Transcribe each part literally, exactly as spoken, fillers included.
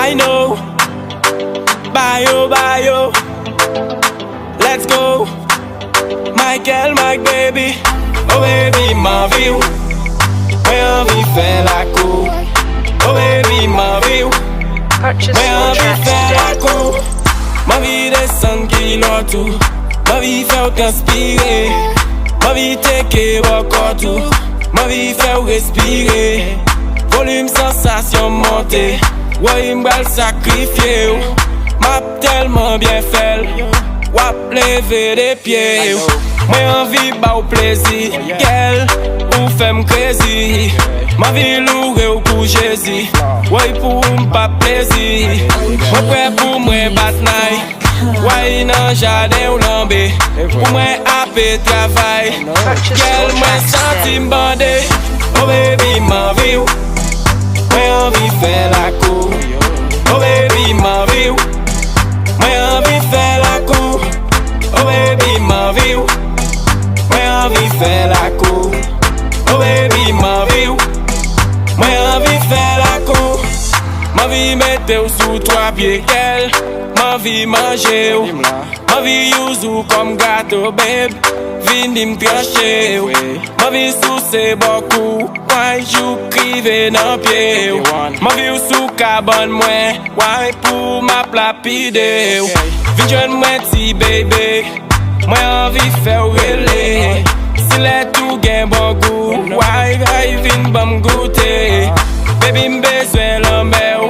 I know. Bayo, bayo. Let's go. Michael, my baby. Oh baby, m anvi w. Mwen anvi fè lakou. Oh baby, m anvi w. Mwen anvi fè lakou. M anvi desann kilòt ou. M anvi fè w transpire. M anvi teke bò kòt ou. M anvi fè w respire. Volim sansasyon monte. Woy, m pral sakrifye w. M ap tèlman byen fè l. W ap leve de pye w. Mwen anvi ba w plezi. Gèl, ou fè m krezi. M anvi loure w pou Jezi. Woy, pou ou m p ap plezi. Mwen prè pou mwen bat nay. Woy, nan jaden w lanbe. Pou mwen ape travay. Gèl, mwen santi m bande. Oh baby, m anvi w. Mwen anvi fè lakou. Oh baby, m anvi w. Mwen anvi fè lakou. Oh baby, m anvi w. Mwen anvi fè lakou. Oh baby, m anvi w. Mwen anvi fè lakou. M anvi mete w sou twa pye, gèl. M anvi manje w. M anvi use ou kòm gato, babe. Vini m tranche w. M anvi souse bò kou. Mwen jouk rive nan pye w. M anvi w sou kabann mwen. Woy, pou m ap lapide w. Vin jwenn mwen, ti bebe. Mwen anvi fè w rele. Si lèt ou gen bon gou, woy, woy, vin ban m goute. Baby, m bezwen lanmè w.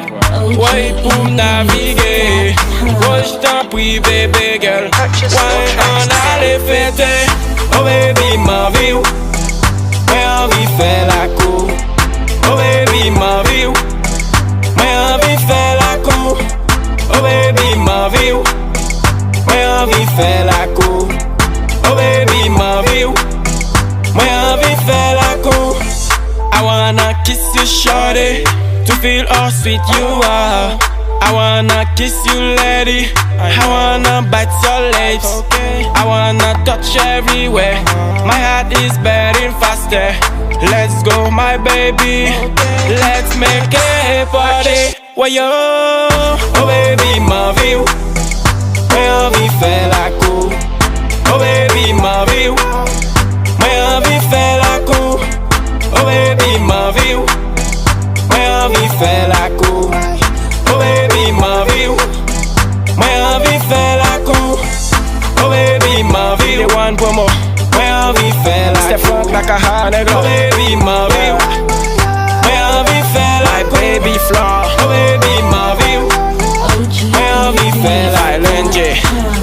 Woy, pou m navige. Woy, tanpri, bebe girl. Woy, ann ale fete. Oh baby, m anvi w. Mwen anvi fè lakou. Oh baby, m anvi w. Mwen anvi fè lakou. Oh baby, m anvi w. Mwen anvi fè lakou. Oh baby, m anvi w. Mwen anvi fè lakou. I wanna kiss you, shorty, to feel how sweet you are. I wanna kiss you, lady. I wanna bite your lips. I wanna touch everywhere. My heart is beating faster. Let's go, my baby. Let's make a party. Woyo, oh baby, m anvi w. Mwen anvi fè lakou. Oh baby, m anvi w. Mwen anvi fè lakou. Oh baby, m anvi w. Mwen anvi fè lakou. Oh baby, m anvi w. Mwen anvi fè lakou. Oh baby, m anvi w. One promo. Mwen anvi fè lakou. Step front like a hard nigga. Oh baby, m anvi w. Mwen anvi fè lakou. My baby flaw. Oh baby, m anvi w. Mwen anvi fè lakou. L N J.